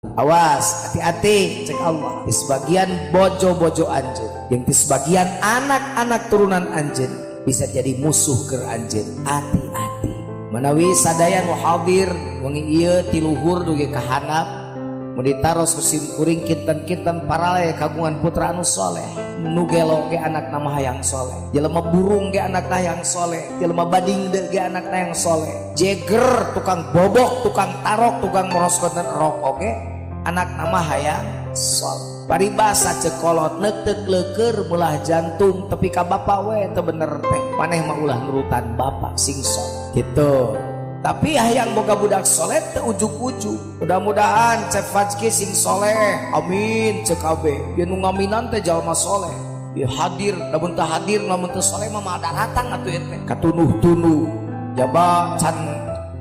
Awas, hati-hati, cek Allah. Di sebagian bojo-bojo anjeun, yang di sebagian anak-anak turunan anjeun bisa jadi musuh ke anjeun. Hati-hati. Manawi sadaya nu hadir wengi ieu ti luhur dugi ka handap, mun ditaros ku simkuring, kinten-kinten paraleh kagungan putra anu soleh? Nu gelo ge anakna mah hayang soleh, jelema burung ge anakna hayang soleh, jelema badingde ge anakna hayang soleh, jeger, tukang bobok, tukang tarok, tukang merosot rok oge anakna mah hayang soleh. Paribasa cek kolot, neuteuk leukeur meulah jantung, tepi ka bapa we teu bener teh. Maneh mah ulah nurutan bapak, sing soleh gitu. Tapi hayang boga budak soleh teu ujug-ujug. Mudah-mudahan Cep Fajki sing soleh, amin, cek kabeh. Ieu nu ngaminan teh jalma soleh. Ieu hadir, lamun teu hadir, lamun teu soleh mah moal daratang atuh ieu teh. Katunuh-tunuh jaba can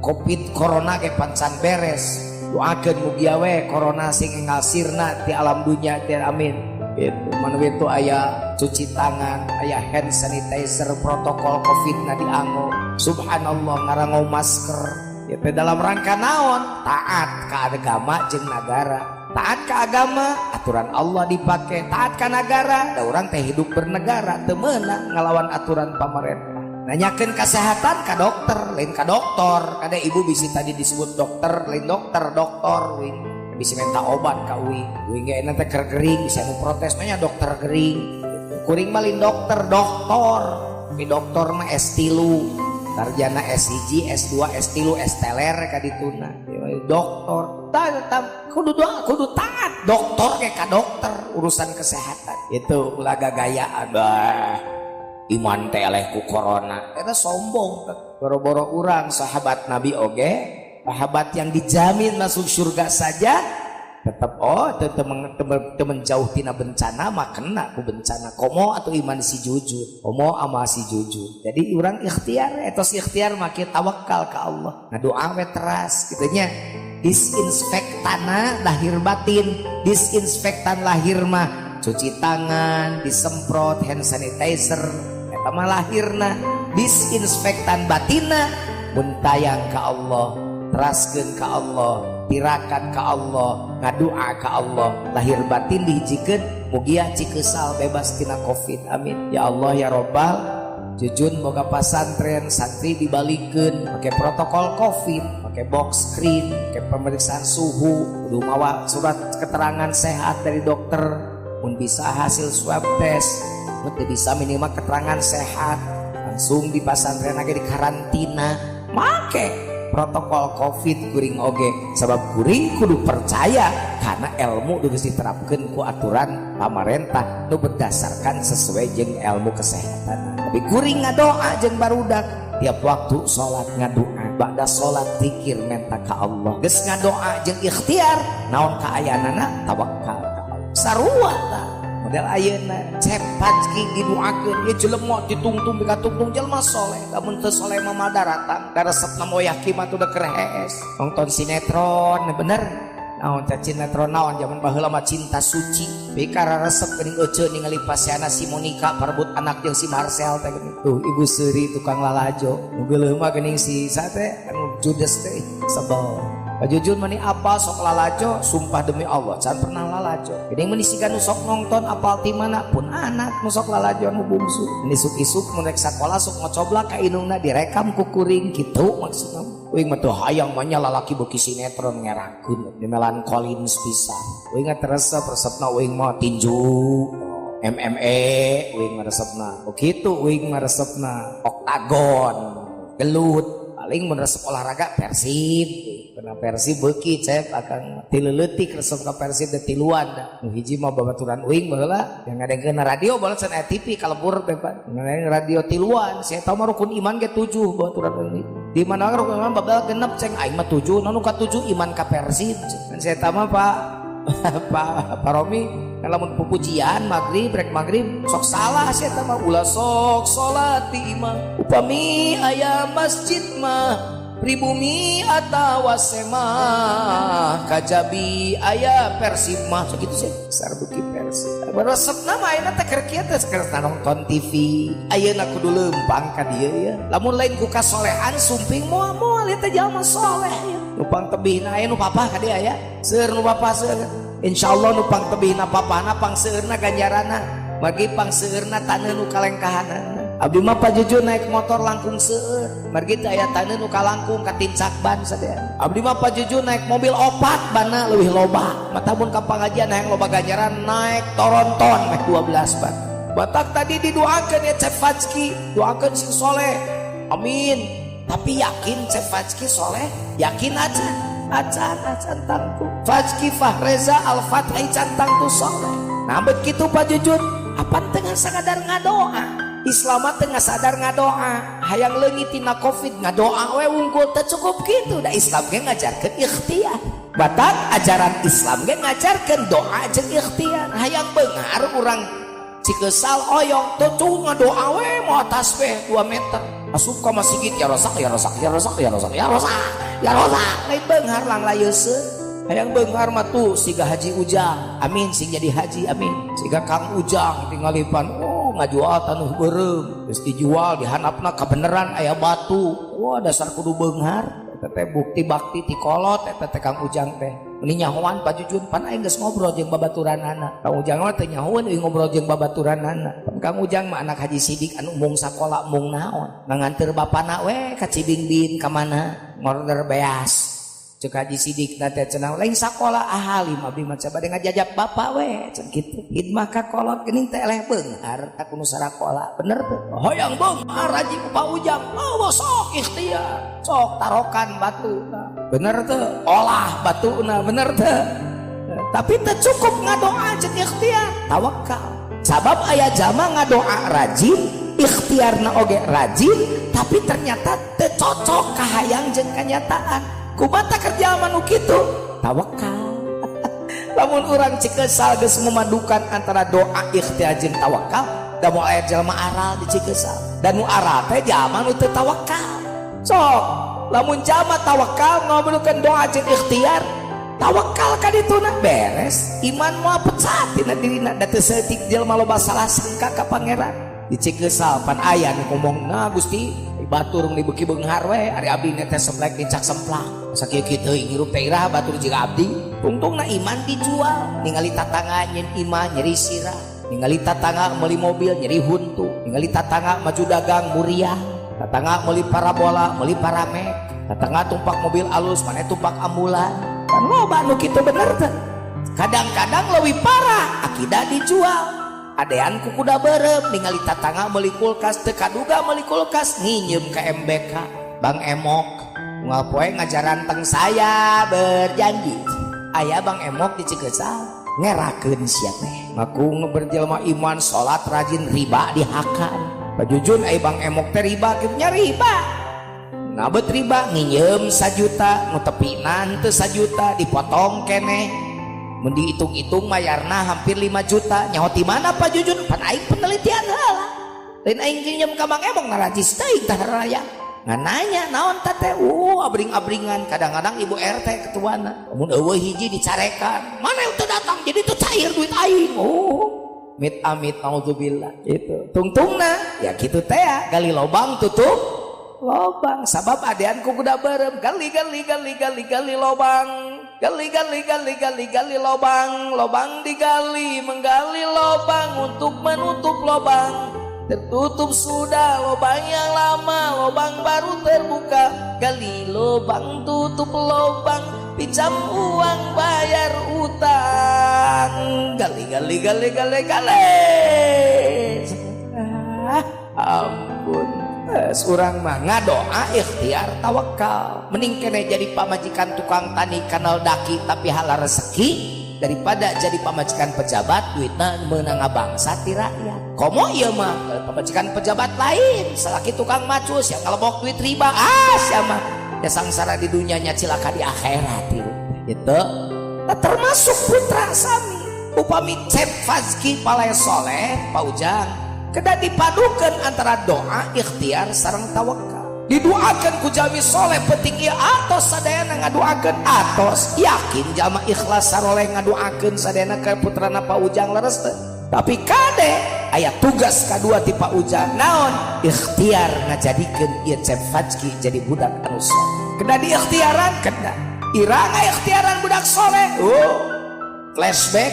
Covid corona ge pan can beres. Doakeun mugia we corona sing enggal sirna ti alam dunya teh, amin. Itu manawi itu aya cuci tangan, aya hand sanitizer, protokol Covid na dianggo. Subhanallah, ngarango masker ya teh dalam rangka naon? Taat ka agama jeung nagara. Taat ka agama, aturan Allah dipake. Taat ka nagara, da urang teh hidup bernegara, teu meunang ngalawan aturan pamarentah. Nanyakeun kesehatan ka dokter, lain ka doktor. Kada ibu bisi tadi disebut dokter, lain dokter, doktor. Uing bisa minta obat ka uing, uing ge teh keur gering, bisa nu protes nanya dokter gering. Kuring mah lain dokter, doktor. Di dokter mah S3, sarjana S1, S2, S3, S teler ka dituna. Dokter ta, kudu doa, kudu taat dokter ge ka dokter urusan kesehatan. Itu ulah gagayaan, bah iman teh eleh ku corona. Eta sombong. Boro-boro urang, sahabat Nabi oge, sahabat yang dijamin masuk surga saja tetap, oh, tetap menjauh tina bencana mah kena ku bencana. Komo atau iman si Jujun, komo ama si Jujun. Jadi orang ikhtiar, etos ikhtiar makin tawakal ke Allah, ngadoa we teras gitunya. Disinfektana lahir batin. Disinfektan lahir mah cuci tangan, disemprot hand sanitizer, eta mah lahirna. Disinfektan batina mun tayang ka Allah, teraskeun ka Allah, tirakat ka Allah, ngadoa ka Allah, lahir batin dihijikeun. Mugia Cikeusal bebas tina Covid, amin ya Allah ya Robbal. Jujun moga pasantren santri dibalikeun pakai protokol Covid, pakai box screen, pakai pemeriksaan suhu, kudu mawa surat keterangan sehat dari dokter, mun bisa hasil swab test, mun bisa minimal keterangan sehat. Langsung di pasantren lagi di karantina make protokol Covid. Kuring oge, sebab kuring kudu percaya karena ilmu geus diterapkeun ku aturan pamarentah nu berdasarkan sesuai jeung ilmu kesehatan. Tapi kuring ngadoa jeung barudak tiap waktu salat, ngadoa, ba'da salat zikir, minta ka Allah. Geus ngadoa jeung ikhtiar, naon kaayaanana tawakal ka Allah. Sarua tah model ayeuna cepat ki didoakeun ieu jelema ditungtung bikatungtung jelema soleh. Lamun teu soleh mah moal daratang. Da resepna moyah kimat udah kerehes nonton sinetron, bener naon teh sinetron naon zaman baheula mah, Cinta Suci. Pikara resep geuning ece ningali pasiana si Monica parebut anak jeung si Marcel teh geuning. Tuh ibu seuri tukang lalajo nu geuleuh mah geuning si sate anu judes teh, sebel. Pak Jujun mani apa sok lalajo, sumpah demi Allah can pernah lalajo. Geuning meni siga nu sok nonton apal ti mana pun anak nu sok lalajo nu bungsu. Ini isuk-isuk mun rek sakola sok ngocoblak ka indungna, direkam ku kuring kitu maksudna. Uing mah teu hayang mah nya lalaki beuki sinetron ngerakeun di melankolin pisan. Uing mah resep, resepna uing mah tinju, MMA uing mah resepna. Oh kitu uing mah resepna oktagon, gelut. Paling mun resep olahraga Persib. Karena Persib beuki cep akang ti leutik resep ka Persib teh tiluan da. Nu hiji mah babaturan uing baheula yang ngadengkeun radio baheula can aya TV kalebur teh, Pak. Ngadengkeun radio tiluan, saya tahu mah rukun iman ge 7 babaturan uing. Di mana rukun iman babal genep ceng aing mah 7, nu ka 7 iman ka Persib. Kan saya tahu mah Pak Pak Pak Romi lamun pupujian maghrib, rek maghrib sok salah saya mah, ulah sok salat di imah upami aya masjid mah pribumi atawa semah kajabi aya Persib mah. So gitu sih besar beuki Persib resepna mah. Ayeuna teh keur kieu teh keur nonton TV ayeuna kudu leumpang ka dieu ya. Lamun lain ku kasolehan sumping moal moal ieu teh jalma soleh ya. Nu pangtebihna aya nu papah ka dieu aya. Seueur nu papah seueur. Insyaallah nu pangtebihna papahna pangseueurna ganjaranna. Margi pangseueurna taneuh nu kalengkahanana. Abdi mah pajujur naik motor langkung seueur. Margi teu aya taneuh nu kalangkung katincak ban sadaya. Abdi mah pajujur naik mobil opat banna leuwih loba. Mata mun ka pangajian hayang loba ganjaran naik toronton meh 12 ban. Batak tadi didoakeun ya Cep Fajki, doakeun sing soleh. Amin. Tapi yakin Cep Fajki soleh? Yakin aja. Acan acan tangtu. Fajki Fahreza Al-Fathi can tangtu soleh. Nah bet kitu pajujur, apan tengah sakadar ngadoa. Islam tengah sadar ngadoa, hayang leungit tina Covid ngadoa we wungkul teu cukup kitu. Da Islam ge ngajarkeun ikhtiar. Batak ajaran Islam ge ngajarkeun doa jeung ikhtiar. Hayang beunghar urang Cikesal oyong teu cukup ngadoa we moal tasbih 2 meter. Asup ka masjid ya rosak ya rosak ya rosak ya rosak ya rosak ya rosak. Lain beunghar langlayeuseuh. Hayang beunghar mah tuh siga Haji Ujang. Amin sing jadi haji amin. Siga Kang Ujang tinggalipan oh ngajual taneuh beureum geus dijual dihanapna kabeneran aya batu. Wah dasar kudu beunghar eta teh bukti bakti ti kolot eta teh Kang Ujang teh. Meni nyahoan pajujun pan aing geus ngobrol jeung babaturanana. Kang Ujang mah teu nyahoan euy ngobrol jeung babaturanana. Pan Kang Ujang mah anak Haji Sidik anu mung sakola mung naon. Nganteur bapana we ka Cibingbin ka mana ngorder beas. Cek Haji Sidik na teh cenah lain sakola ahalim abdi mah bade ngajajab bapak we cenah kitu. Hidmah ka kolot geuning teh eleh beunghar ka kudu sarakola bener teu? Hoyong beunghar haji Pak Ujang. Oh sok ikhtiar. Sok tarokan batuna. Bener teu? Olah batuna bener teu? Tapi teu cukup ngadoa jeung ikhtiar, tawakal. Sabab aya jalma ngadoa rajin, ikhtiarna oge rajin, tapi ternyata teu cocok kahayang jeung kanyataan. Kumaha kerja manu kitu? Tawakal. Lamun urang Cikesal geus memadukan antara doa ikhtiar jeung tawakal, da moal aya jelema aral di Cikesal. Dan nu aral teh jalma nu teu tawakal. Sok, lamun jalma tawakal ngamadukan doa jeung ikhtiar, tawakal ka dituna beres, iman moal pecah tina dirina da teu saeutik jelema loba salah sangka ka pangeran. Di Cikesal pan aya nu ngomong, "Nah Gusti, batur nu beuki beunghar we, ari abdi teh semlek nincak semplak." Sakieu kieu teuing hirup teh iraha batur jeung abdi. Tungtungna iman dijual, ningali tatangga nyeun imah nyeri sirah, ningali tatangga meuli mobil nyeri huntu, ningali tatangga maju dagang muriah, tatangga meuli parabola, meuli paramek, tatangga tumpak mobil alus, maneh tumpak ambulan. Kan loba nu kitu bener teh. Kadang-kadang leuwih parah, akidah dijual. Adean ku kuda beureum ningali tatangga meuli kulkas teu kaduga meuli kulkas nginjem ka MBK Bang Emok. Unggal poe ngajaran teng saya berjanji. Aya Bang Emok di Cikesal ngerakeun sia teh. Ngaku berjelma iman salat rajin riba dihakan. Pajujun ai Bang Emok teh riba kitu nya riba. Ngabet riba nginjem 1 juta nu tepina henteu 1 juta dipotong keneh. Mun dihitung-hitung mayarna hampir 5 juta. Nyaho ti mana Pak Jujun? Pan aing penelitian heula. Lain aing nginjem ka Bang Emok ngarajis teuing tah raya. Ngan nanya naon teh teh? Abring-abringan kadang-kadang ibu RT ketuana. Mun eueuh hiji dicarekan. Mana yang teu datang jadi teu cair duit aing. Oh, mit amit naudzubillah gitu. Tungtungna ya kitu teh ya, gali lobang tutup lobang. Sabab adean ku kuda beureum gali gali gali gali gali lobang. Gali gali gali gali gali lobang, lobang digali menggali lobang untuk menutup lobang. Tertutup sudah lobang yang lama, lobang baru terbuka. Gali lobang, tutup lobang, pinjam uang, bayar utang. Gali gali gali gali gali. Ah, ampun. Urang mah ngadoa ikhtiar tawakal. Mending kene jadi pamajikan tukang tani kanal daki tapi halal rezeki daripada jadi pamajikan pejabat duitna meunang ngabangsa ti rakyat. Komo ieu mah pamajikan pejabat lain salaki tukang macus yang ngalebok duit riba, ah sia mah ya sangsara di dunianya cilaka di akhirat gitu. Nah, termasuk putra sami upami Cep Fazki palai soleh Pak Ujang kedah dipadukan antara doa ikhtiar sareng tawakal. Didoakan ku jalmi soleh penting ieu atos sadayana ngadoakeun atos yakin jalma ikhlas saroleh ngadoakeun sadayana ka putrana Pak Ujang leres teu. Tapi kade aya tugas kadua ti Pak Ujang naon ikhtiar ngajadikeun ieu Cep Fazki jadi budak anu soleh. Kedah diikhtiaran, kedah. Iraha ikhtiaran budak soleh? Oh, flashback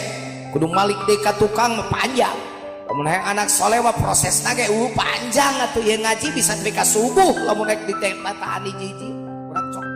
kudu malik deui ka tukang mah panjang. Lamun hayang anak soleh mah prosesna ge panjang atuh. Ieu ngaji bisa nepi ka subuh lamun rek ditataan hiji-hiji. Urang cok.